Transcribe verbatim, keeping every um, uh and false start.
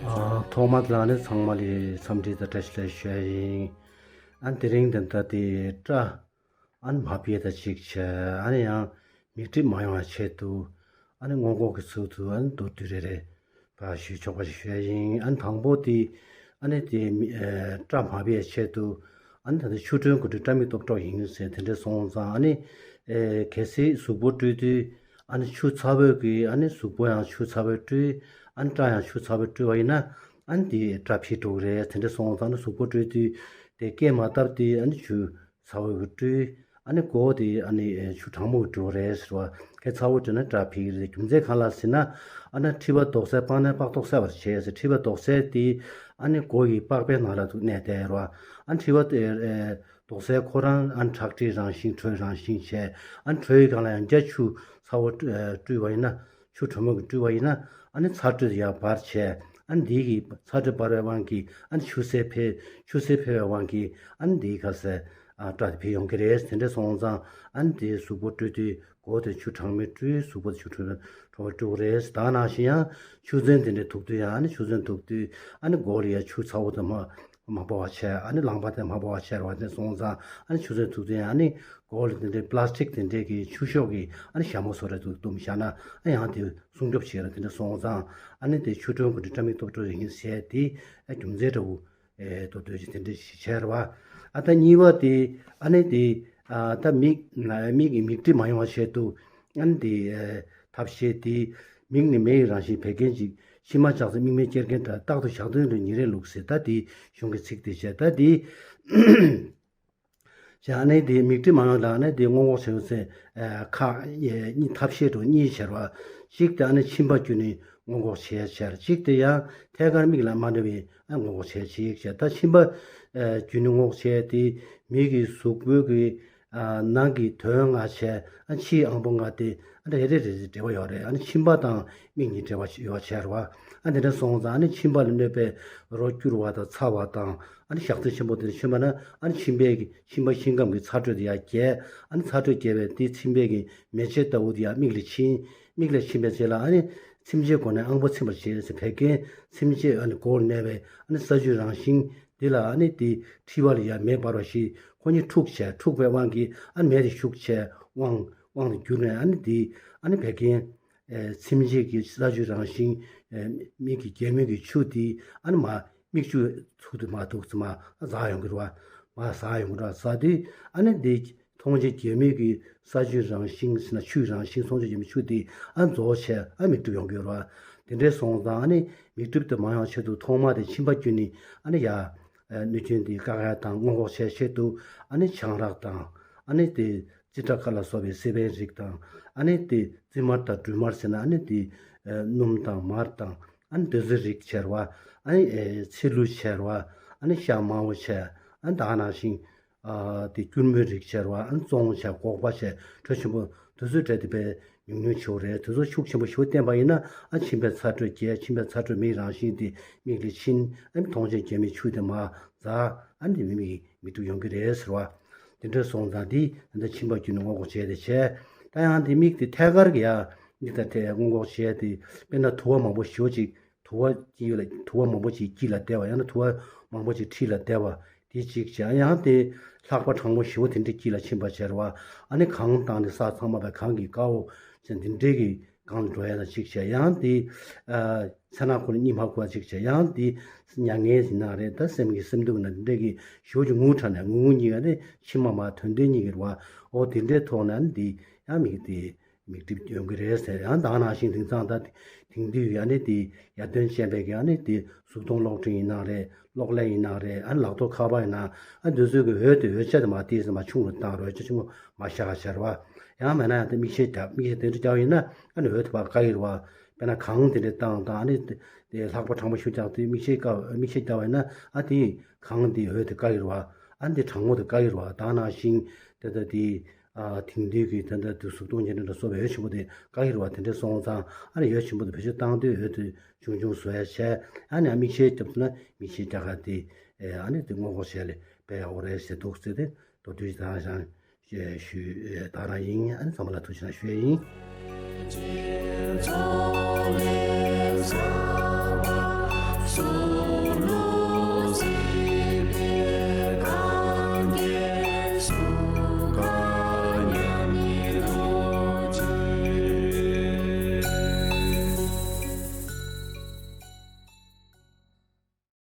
ཨ། ཐོག་མར་ལ་ནི་ཚང་མ་ལ་འཚམས་འདྲི་དང་བཀྲ་ཤིས་བདེ་ལེགས་ཞུ་ཡ་ཡིན། ཨ་ནི་དེ་རིང་འདི་ལྟ་དེ་སྐྲ་ཨ་ནི་མ་ཕྱེ་ད་ཅིག་བྱས། ཨ་ནི་ཡང་མིག་འགྲིབ་མ་ཡོང་བ་ཆེད་དུ་ཨ་ནི་སྔོན་འགོག་གི་ཚུལ་དུ་ཨ་ནི་མདོར་བསྡུས་རེ་རེ་ཕར་ཞུས་ཆོག་པ་ཞིག་ཞུ་ཡ་ཡིན། ཨ་ནི་དང་པོ་དེ་ཨ་ནི་དེ་མི་ཨེ་སྐྲ་མ་ཕྱེ་ཆེད་དུ་ཨ་ནི་ད་ལྟ་ཆུ་དྲོན་གྱི་དྲོད་སྐྲ་མིག་སྟོབས་འཕྲོག་ཡིན་ཟེར་དེ་འདྲ་སོང་ཙང་། ཨ་ནི་ཨེ་གལ་སྲིད་གཟུགས་པོ་བཀྲུས་དུས་ཨ་ནི་ཆུ་ཚ་བོ་གིས་ཨ་ནི་གཟུགས་པོ་ཡང་ཆུ་ཚ་བོས་བཀྲུས། ཨ་ནི་སྐྲ་ཡང་ཆུ་ཚ་བོས་བཀྲུས་པ་ཡིན་ན་ཨ་ནི་དེ་སྐྲ་ཕྱེ་འགྲོ་གི་རེད། དེ་འདྲ་སོང་ཙང་ཨ་ནི་གཟུགས་པོ་བཀྲུས་དུས་དེ་སྐེ་མ་བཏབ་དུས་ཨ་ནི་ཆུ་ཚ་བོ་གིས་བཀྲུས། ཨ་ནི་མགོ་བོ་དེ་ཨ་ནི་ཆུ་གྲང་མོ་གིས་བཀྲུ་བ་རེད་ཟེར་བ། སྐེ་ཚ་བོ་བཀྲུས་ན་སྐྲ་ཕྱེ་གི་རེད། རྒྱུ་མཚན་གང་ལ་ཟེར་ན་ཨ་ནི་མཁྲིས་པ་ལྡོག་སའི་པགས་ནད་པགས་ལྡོག་སེལ་བར་བྱེད་ཟེར། མཁྲིས་པ་ལྡོག་སའི་དེ་ཨ་ནི་མགོ་ཡི་པགས་པའི་ནང་ལ་འདུག་གནས་བསྡད་རེད་བ། ཨ་ནི་མཁྲིས་པ་དེ་ལྡོག་སའི་ཁོ་རང་ཨ་ནི་ཁྲག་མཁྲིས་རང་བཞིན་དྲོད་རང་བཞིན་བྱས། ཨ་ནི་དྲོད་ཡི་སྒང་ལ་ཡང་བརྒྱ་ཆུ་ཚ་བོ་བཀྲུ་བ་ཡིན་ན། ཆུ་དྲོན་མོ་གིས་བཀྲུས་པ་ཡིན་ན་ཨ་ནི་ཚ་དྲོད་ཡར་འབར་བྱས། ཨ་ནི་འདི་གི་ཚ་དྲོད་འབར་བའི་དབང་གིས་ཨ་ནི་ཆུ་སེར་འཕེལ། ཆུ་སེར་འཕེལ་བའི་དབང་གིས་ཨ་ནི་འདི་ག་ཟེར་ཨ་སྐྲ་དེ་འཕེལ་ཡོང་གི་རེད། དེ་འདྲ་སོང་ཙང་ཨ་ནི་དེ་གཟུགས་པོ་བཀྲུས་དུས་མགོ་དེ་ཆུ་གྲང་མོས་བཀྲུས། གཟུགས་པོ་དེ་ཆུ་དྲོན་དྲོན་པོས་བཀྲུ་དགོས་རེད། ད་ནང་བཞིན་ཡང་ཆུ་ཚན་དེ་འདྲ་འཐུང་དུས་ཡང་ཨ་ནི་ཆུ་ཚན་འཐུང་དུས་ཨ་ནི་མགོ་ལ་ཡང་ཆུ་ཚ་བོ་དེ་མ་མ་ཕོག་པ་བྱས། ཨ་ནི་རླངས་པ་དེ་མ་ཕོག་པ་བྱས་རེད་བ། དེ་སོང་ཙང་ཨ་ནི་ཆུ་ཚན་འཐུང་དུས་ཡང་ཨ་ནི་མགོ་ལ་དེ་འདྲའི་པ་ལ་སི་ཊིག་དེ་འདྲའི་གི་ཆུ་ཤོག་གིས་ཨ་ནི་ཞྭ་མོ་བཟོ་འདྲ་འདུག་བཏུམས་བཞག་ན་ཨ་ཡང་དེ་སྲུང་སྐྱོབ་བྱེད་ལ་དེ་འདྲ་སོང་ཙང་ཨ་ནི་དེ་ཆུ་དྲོན་གྱི་དྲོད་སྐྲ་མིག་སྟོབས་འཕྲོག་ཡིན་ཟེར་དེ་ཨ་རྒྱུ་མཚན་འདྲ་བོ་ཨེ་མདོར་བསྡུས་ཀྱི་དེ་འདྲ་ཞིག་བྱས་རེད་བ། ཨ་ད་གཉིས་པ་དེ་ཨ་ནི་དེ་ཨ་ད་མིག་མིག་གི་མིག་འགྲིབ་མ་ཡོང་བ་ཆེད་དུ་ཨ་ནི་དེ་ཨེ་ཐབས་ཤེས་དེ་མིག་ནི་མེ་ཡི་རང་བཞིན་བད་ཀན་ཅིག་མཆིལ་མ་ལྕགས་སྲེག་མིག་མེ་སྐྱེལ་མཁན་འདྲ། རྟག་ཏུ་ཞག་བདུན་རེ་ཉིན་རེ་བླུགས་ཟེར། ད་དེ་གཞུང་གི་ཚིག་དེ་བྱས། ད་དེ་བྱས་ཨ་ནི་དེ་མིག་འགྲིབ་མ་ཡོང་ལ་ཨ་ནི་དེ་སྔོན་འགོག་བྱེད་ཡོང་ཚེ་ཁག་གཉིས་ཐབས་ཤེས་འདྲ་བོ་གཉིས་བྱས་རེད་བ། གཅིག་དེ་ཨ་ནི་མཆིན་པ་བརྒྱུད་ནས་སྔོན་འགོག་བྱེད་ཡ་བྱས་རེད། གཅིག་དེ་ཡང་ཐད་ཀར་མིག་ལ་མ་འགྲིབ་པའི་ཨ་སྔོན་འགོག་བྱེད་ཡ་གཅིག་བྱས། ད་མཆིན་པ་ཨ་བརྒྱུད་ནས་སྔོན་འགོག་བྱེད་ཡ་དེ་མིག་གི་གཟུགས་པོའི་གི་ཨ་ནང་གི་དོན་ལྔ་བྱས། ཨ་ཕྱིའི་ཨང་པོ་ལྔ་དེ་ཨ་རེ་རེ་རེ་རེ་འབྲེལ་བ་ཡོད་རེད། ཨ་ནི་མཆིན་པ་དང་མིག་གཉིས་འབྲེལ་བ་ཡོད་བྱས་རེད་བ། ཨ་དེ་འདྲ་སོང་ཙང་ཨ་ནི་མཆིན་པ་ལ་གནོད་པའི་རོ་སྐྱུར་བ་དང་ཚ་བ་དང་། ཨ་ནི་ཞག་ཚི་ཆེན་པོ་དེ་ནས་མཆོད་པ་ན་ཨ་ནི་མཆིན་པའི་གི་མཆིན་པ་ཤིང་སྐམ་གྱི་ཚ་དྲོད་དེ་ཡར་རྒྱས། ཨ་ནི་ཚ་དྲོད་རྒྱས་པས་དེ་མཆིན་པའི་གི་མེ་ལྕེ་ལྟ་བུ་དེ་ཡར་མིག་ལ་ཕྱིན། མིག་ལ་ཕྱིན་པའི་རྗེས་ལ་ཨ་ནི་མཆིན་པའི་སྒོ་ནས་ཨང་པོ་ཚིམ་པར་བྱེད་ཟེར། བད་ཀན་མཆིན་པའི་ཨ་ནི་སྒོར་གནས་པའི་ཨ་ནི་ས་བཅུད་རང་བཞིན་དེ་ལ་ཨ་ནི་དེ་མཁྲིས་པ་ལ་ཡང་མེ་འབར་བ་ཞིག་ཁོ་གཉིས་འཁྲུག་བྱས། འཁྲུག་པའི་དབང་གིས་ཨ་ནི་མེ་དེ་ཞུགས་བྱས་དབང་དབང་དུ་གྱུར་ནས་ཨ་ནི་དེ་ཨ་ནི་བད་ཀན་ཨེ་མཆིན་པའི་གི་ས་བཅུད་རང་བཞིན་ཨེ་མིག་གི་རྒྱལ་མོའི་གི་ཆུ་དེ་ཨ་ནི་མ་མིག་ཆུ་ཚུགས་དུས་མ་ཐུག་ཙམ་མ་འཛག་ཡོང་གི་རེད་བ། མ་འཛག་ཡོང་གི་རེད་བ། འཛག་དུས་ཨ་ནི་འདི་མཐོང་ཆེན་རྒྱལ་མོའི་གི་ས་བཅུད་རང་བཞིན་ཟེར་ན་ཆུའི་རང་བཞིན་མཐོང་ཆེན་རྒྱལ་མོའི་ཆུ་དེ་ཨ་ནི་རྫོགས་བྱས་ཨ་མིག་འགྲིབ་ཡོང་གི་རེད་བ། དེ་འདྲའི་སོང་ཙང་ཨ་ནི་མིག་འགྲིབ་དེ་མ་ཡོང་ཆེད་དུ་ཐོག་མ་དེ་མཆིན་པ་བརྒྱུད་ནས་ཨ་ནི་ཡ་ཨ་གནོད་སྐྱོན་དེ་བཀག་ཡ་དང་སྔོན་འགོག་བྱས་ཆེད་དུ་ཨ་ནི་ཆང་རག་དང་ཨ་ནི་དེ་ཙི་ཏྲ་ཁ་ལ་སོགས་པའི་སི་པན་རིགས་དང་། ཨ་ནི་དེ་ཙི་མར་དང་སྦྲུལ་མར་ཟེར་ན་ཨ་ནི་དེ་ཨ་སྣུམ་དང་མར་དང་། ཨ་ནི་དེ་ཚོའི་རིགས་བྱས་རེད་བ། ཨ་ནི་ཨེ་ཚི་ལུ་བྱས་རེད་བ། ཨ་ནི་ཤ་དམར་པོ་བྱས། ཨ་ནི་ད་ག་ནང་བཞིན་ཨ་དེ་སྐྱུར་མོའི་རིགས་བྱས་རེད་བ། ཨ་ནི་བཙོང་བྱས་སྒོག་པ་བྱས་དྲོད་ཆེན་པོ་དེ་ཚོའི་གྲས་དེ་དཔེ་ཉུང་ཉུང་ཆེ་བོ་རེད། དེ་ཚོ་ཤུགས་ཆེན་པོ་ཞེ་པོ་བསྟེན་པ་ཡིན་ན་ཨ་མཆིན་པའི་ཚ་དྲོད་རྒྱས། མཆིན་པའི་ཚ་དྲོད་མིའི་རང་བཞིན་དེ་མིག་ལ་ཕྱིན། ཨ་ནི་མཐོང་ཆེན་རྒྱལ་མོའི་ཆུ་དེ་མར་འཛག་ཨ་ནི་མི་མིག་མིག་འགྲིབ་ཡོང་གི་རེད་ཟེར་བ། དེ་འདྲ་སོང་ཙང་དེ་ད་ལྟ་མཆིན་པ་བརྒྱུད་ནས་སྔོན་འགོག་བྱས་ཏེ་བྱས། ད་ཡང་དེ་མིག་དེ་ཐད་ཀར་གྱི་ཡ་མིག་དང་ཐད་སྔོན་འགོག་བྱས་ཏེ་དཔེར་ན་དུ་བ་མང་པོ་ཞེ་པོ་ཅིག་དུ་བ་དཀྱིལ་ལ་དུ་བ་མང་པོ་ཅིག་དཀྱིལ་ལ་བསྡད་པ། ཡང་ན་དུ་བ་མང་པོ་ཅིག་མཁྲིས་ལ་བསྡད་པ་དེ་གཅིག་བྱས། ཡང་དེ་ལྷགས་པ་གྲང་མོ་ཞེ་པོ་དེ་འདྲ་དཀྱིལ་ལ་ཕྱིན་པ་བྱས་རེད་བ། ཨ་ནི་གངས་བཏང་ནས་ས་ཚང་མ་ལ་གངས་ཀྱི་དཀར་པོ་ཅན་དེ་འདྲའི་གི་སྒང་ལ་འགྲོ་ཡ་ན་གཅིག་བྱས། ཡང་དེ་ཨ་མཚན་ནག་ཁུག་ནས་གཉིད་མ་ཁུག་པ་གཅིག་བྱས། ཡང་དེ་མྱ་ངན་ཡིན་ན་རེད། ད་སེམས་ཀྱི་སེམས་སྡུག་ན་འདི་འདྲ་གི་ཞེ་པོ་ཅིག་ངུ་ཁྲ་ནས་ངུ་ངུ་གཉིད་ཡ་ནི་མཆི་མ་མར་ཐོན་ཐོན་གཉིད་ཀྱི་རེད་བ། འོ་དེ་འདྲའི་ཐོག་ནས་ཨ་ནི་དེ་ཡང་མིག་དེ་མིག་འགྲིབ་ཡོང་གི་རེད་ཟེར། ཡང་ད་ག་ནང་བཞིན་དེང་སང་ད་དེང་དུས་ཡ་ནི་དེ་ཡར་ཐོན་ཅན་པའི་གི་ཨ་ནི་དེ་གཟུགས་མཐོང་གློག་འཕྲིན་ཡིན་ན་རེད། གློག་ཀླད་ཡིན་ན་རེད། ཨ་ནི་ལག་ཐོག་ཁ་པར་ཡིན་ན་ཨ་འདི་ཚོའི་གི་འོད་དེ་འོད་ཆ་དེ་མར་ཏོག་ཙམ་མར་ཆུང་རུ་བཏང་རོགས། འོད་ཆ་ཆུང་ངུ་མར་བཞག་བཞག་རེད་བ། ཡང་མིན་ན་ཡང་དེ་མིག་ཤེལ་རྒྱག་མིག་ཤེལ་དེ་འདྲ་རྒྱག་པ་ཡིན་ན་ཨ་ནི་འོད་དེ་ཕར་བཀག་གི་རེད་བ། དཔེར་ན་གངས་དེ་འདྲ་བཏང་དང་ཨ་ནི་དེ་ལྷགས་པ་གྲང་མོ་ཞིག་རྒྱག་དུས་མིག་ཤེལ་བཀག་མིག་ཤེལ་རྒྱག་པ་ཡིན་ན་ཨ་དེ་གངས་དེ་འོད་དེ་བཀག་གི་རེད་བ། ཨ་ནི་དེ་གྲང་མོ་དེ་བཀག་གི་རེད་བ། ད་ག་ནང་བཞིན་དེ་ལྟ་དེ་ཨ་དེང་དུས་ཀྱི་དེ་འདྲ་དེ་གཟུགས་མཐོང་ཅན་དེ་འདྲ་སོགས་པའི་འོད་ཆེན་པོ་དེ་བཀག་གི་རེད་བ། དེ་འདྲ་སོང་ཙང་ཨ་ནི་འོད་ཆེན་པོ་དེ་བེད་སྤྱོད་བཏང་དུས་འོད་དེ་ཆུང་ཆུང་བཟོ་ཡ་བྱས། ཨ་ནི་མིག་ཤེལ་རྒྱབ་ཐུབ་ན་མིག་ཤེལ་རྒྱག་ག་དེ་ཨ་ནི་དེ་སྔོན་འགོག་བྱས་ལས་པས་ཡག་པོ་རེད་ཟེར་འདུག་ཟེར་ཏེ་མདོར་བསྡུས་ཤིག་ད་ག་ནང་བཞིན་ ཞུ་བཏང་རང་ཡིན། ཨ་ནི་ཚང་མ་ལ་ཐུགས་རྗེ་གནང་ཞུ་ཡ་ཡིན།